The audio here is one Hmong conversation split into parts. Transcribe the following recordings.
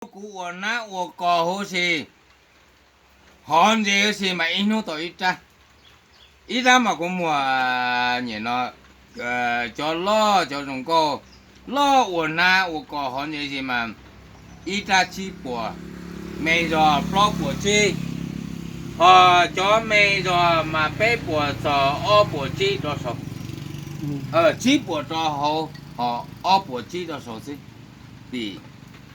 Kuv ua nab ua kos huv si, hov ntses huv si mas ib hnub tau ib rab. Ib rab mas kuv muag nyem no, cov loj cov zoo nkauj, loj ua nab ua kos hov ntses huv si mas ib rab tsib puas, me zog plaub puas tsib, ho cov me zog mas peb puas txog ob puas tsib rau saud, tsib puas rau hauv, ho ob puas tsib rau saud xwb. Vim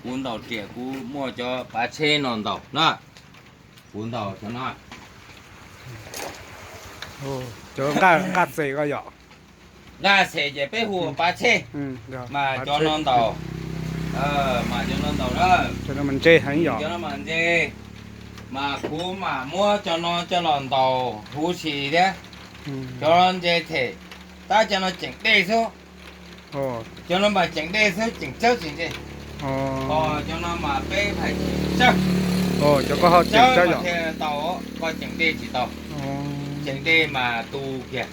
kuv ntaus riam kuv muaj cov pav tsheb no ntaus na. Kuv ntaus cov no. Cov nqaj xes ko yom? Nqaj xes ces peb hu pav tsheb, mas cov no ntaus, mas cov no ntaus na. Cov no mas ntse heev yom? Cov no mas ntse, mas kuv mam muab cov no coj los ntaus huv si thiab. Cov no ntse them, tab cov no ceem dej xwb. Cov no mas ceem dej xwb, ceem tsawb tsis ntse. Ho cov no mas peb hais ceem tsawb. Cov ko ho ceem tsawb mas yom? Thiaj tau, koj ceem dej tsis tau. Ceem dej mas tu kiag.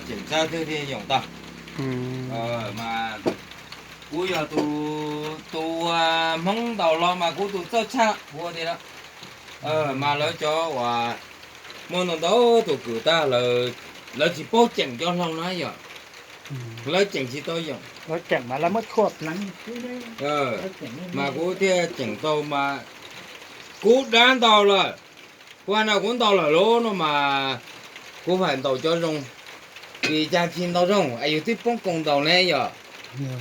Ceem tsawb xwb thiaj yoom tau. Mas kuv yog tus, tus Hmoob ntaus los mas kuv tus txawj tshaj kuv tias, mas lawv cov uas muaj ntau ntau tus kws tag, lawv tsis paub ceem cov hlau na yom. Lawv ceem tsis tau yoom. Mas kuv thiaj ceem tau mas kuv dab ntau lawm. Kuv hais no kuv ntau lawm lauj no mas kuv hais ntaus cov zoo, vim cas tsis ntaus zoo es yus twb poob koos ntaus ne yom.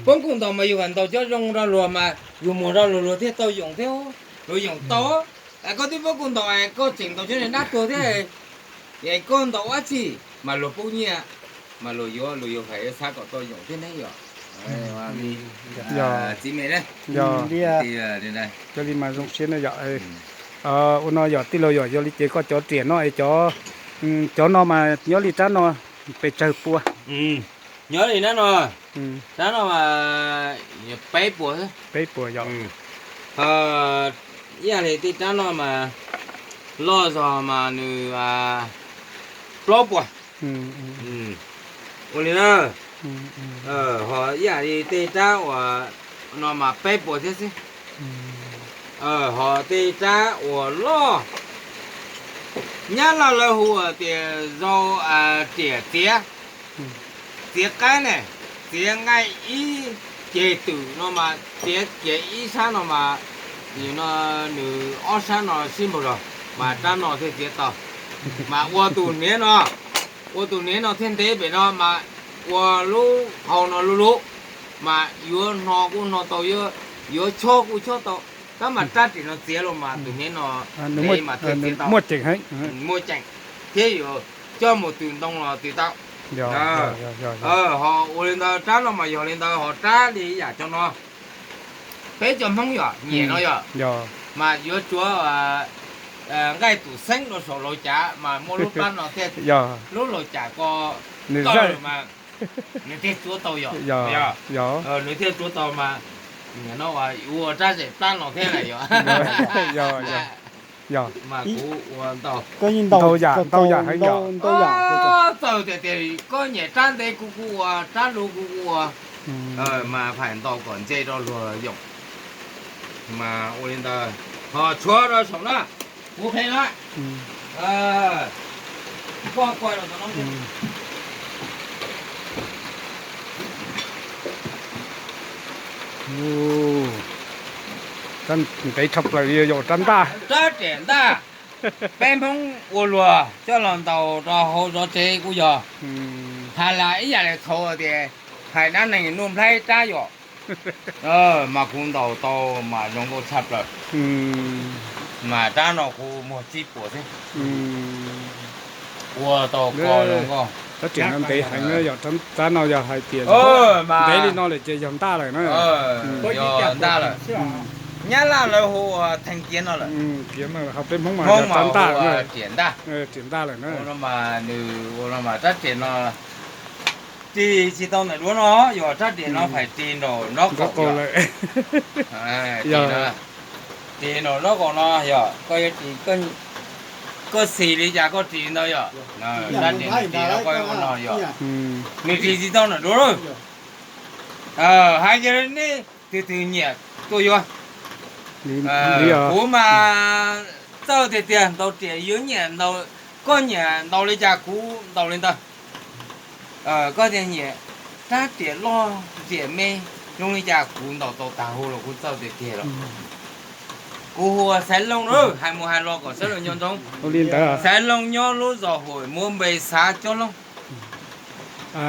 Poob koos ntaus mas yus hais ntaus cov zoo rau luag mas yus muag rau luag, luag thiaj tau yoom thiab, luag yoom tau. Koj twb poob koos ntaus es koj tseem ntaus cov niag dab tuag thiab, es koj ntaus dab tsi mas luag poob nyiaj, mas luag yuav, luag yuav hais xav kom tau yoom thiab ne yom. Txiv me, cov li mas zoo siab na yom. Ua no yog tij laug yog, yog li ces koj cov riam no es cov, cov no mas nyob li rab no pes tsawg pua? Nyob li rab no, rab no mas peb puas, peb puas yom. Ib yam li tej rab no mas loj zog mas nws plaub puas. Ua li na, ho ib yam li tej rab uas no mas peb puas thiab xwb. Ho tej rab uas loj, Nyab Laj lawv hu tias zau, riam txiav, txiav qaib ne, txiav nqaij ib ceg twm no mas txiav kiag ib sab no mas, no nws ob sab no sib npaug zog mas rab no thiaj txiav tau. Mas ua tus hniav no, ua tus hniav no thiaj ntev pem no mas ua lub hau no lub lub, mas yuav hno kuj hno tau, yuav chob kuj chob tau. Tab mas rab riam no txiav los mas tus hniav no ntev mas thiaj txiav tau, muaj ceem heev, muaj ceem, thiab yuav coj mus tws ntoo los tws tau. Ho ua li ntawd rab no mas yog li ntawd, ho rab li yam cov no peb cov Hmoob yog nyiam no yog, mas yuav tsuav nqaij tus xeeb rau saum laus cav mas muab lub rab no thiaj, lub laus cav ko toj mas nws thiaj tsuav tau yom. Nws thiaj tsuav tau mas, no ua rab zem plab no thiab na yom. Mas kuv ua ntau, ntau yam, ntau yam heev yom. Txawm tias tias koj nyiam rab ntev kuv kuj ua, rab luv kuv kuj ua, mas hais ntau kom ntse rau luag yoom. Mas ua li ntawd, ho tshuav rau saum na, kuv qhia na. Ntev tshaj plaws li yog rab ntaj. Rab riam ntaj, peb Hmoob ua luag coj los ntaus rau hauv zov tsev kuj yog. Has las ib yam li thaud tias hais dab neeg Nuj Nplhaib rab yom. Mas kuv ntaus tau mas zoo nkauj tshaj plaws. Mas rab no kuv muag tsib puas xwb. Ua tau ko zoo nkauj. Rab riam no ntev heev na yom, rab no yog hais tias ntev li no lawm ces yog ntaj lawm na. Yog ntaj lawm. Nyab Laj lawv hu ua theej kiav no lawm. Kiav no ho peb Hmoob mas yog rab ntaj, riam ntaj. Riam ntaj lawm na. Ua no mas nws, ua no mas rab riam no ris tsis tau ntawm duav no, yog rab riam no fais ris nraum nrob qaum lawm. Ris nraum nrob qaum no yog koj yuav ris, koj xis li cas koj ris ntawd yom. Rab riam ris no koj yuav ua no yom. Nws ris tsis tau ntawm duav lawm. Hais tias nej twg twg nyiam tuaj yuav. Kuv mas txawj tiag tiag, ntaus riam yuav nyiam, koj nyiam ntaus li cas kuv ntaus li ntawd. Koj tias nyiam rab riam loj riam me zoo li cas kuv ntaus tau tas hu los kuv txawj tiag tiag los. Kuv hu ua Xaiv Looj, hais mus hais los kom sawv daws nco ntsoov. Xaiv Looj nyob lub zos Huam Muas npe Xav Cob Looj.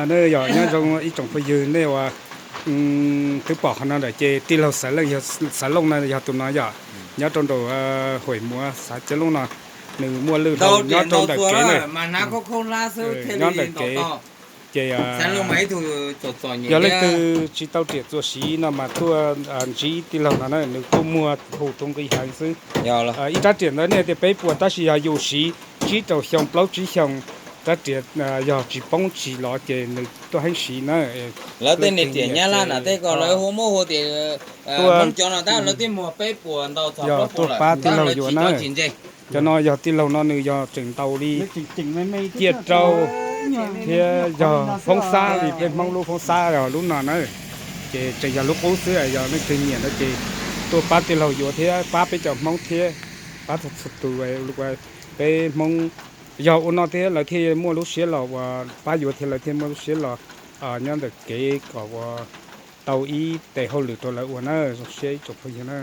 Nej yog nyob zoo ib tsoom phooj ywg nej uas twb pom qhov no lawm ces tij laug Xaiv Looj no yog tus no yog nyob rau nraum Huam Muas Xav Cob Looj no, nws muaj lwj hlau nyob rau ntawm kev na, nyob ntawm kev. Ces yog leej twg tsis tau riam txuas siv no mas tuaj ntsib tij laug no na, nws kuj muag hu rau nqi heev xwb. Ib rab riam ntawd nej tias peb puas tab sis yog yus siv tsib rau xyoo plaub tsib xyoo, rab riam yog tsis poob tsis los ces nws tuaj heev siv na. Lawv tej niam riam Nyab Laj na tej ko lawv hu muab hu tias tuaj cov no tab lawv twb muag peb puas ntau txog plaub puas lawm, pab tij laug yuav na. Cov no yog tij laug no nws yog tseem ntaus li ciaj rau thiab yog foob xab li peb Hmoob lub foob xab yog lub no na. Ces tseem yog lub qub xwb, yog leej twg nyiam no ces tuaj pab tij laug yuav thiab pab peb cov Hmoob thiab pab txhua tus. Peb Hmoob yog ua no thiab lawv thiaj muaj lub siab los uas pab yuav thiab lawv thiaj muaj lub siab los nyob ntawm kev kom uas tau ib tes hauj lwm rau lawv ua na. Zoo siab ib tsoom phooj ywg na.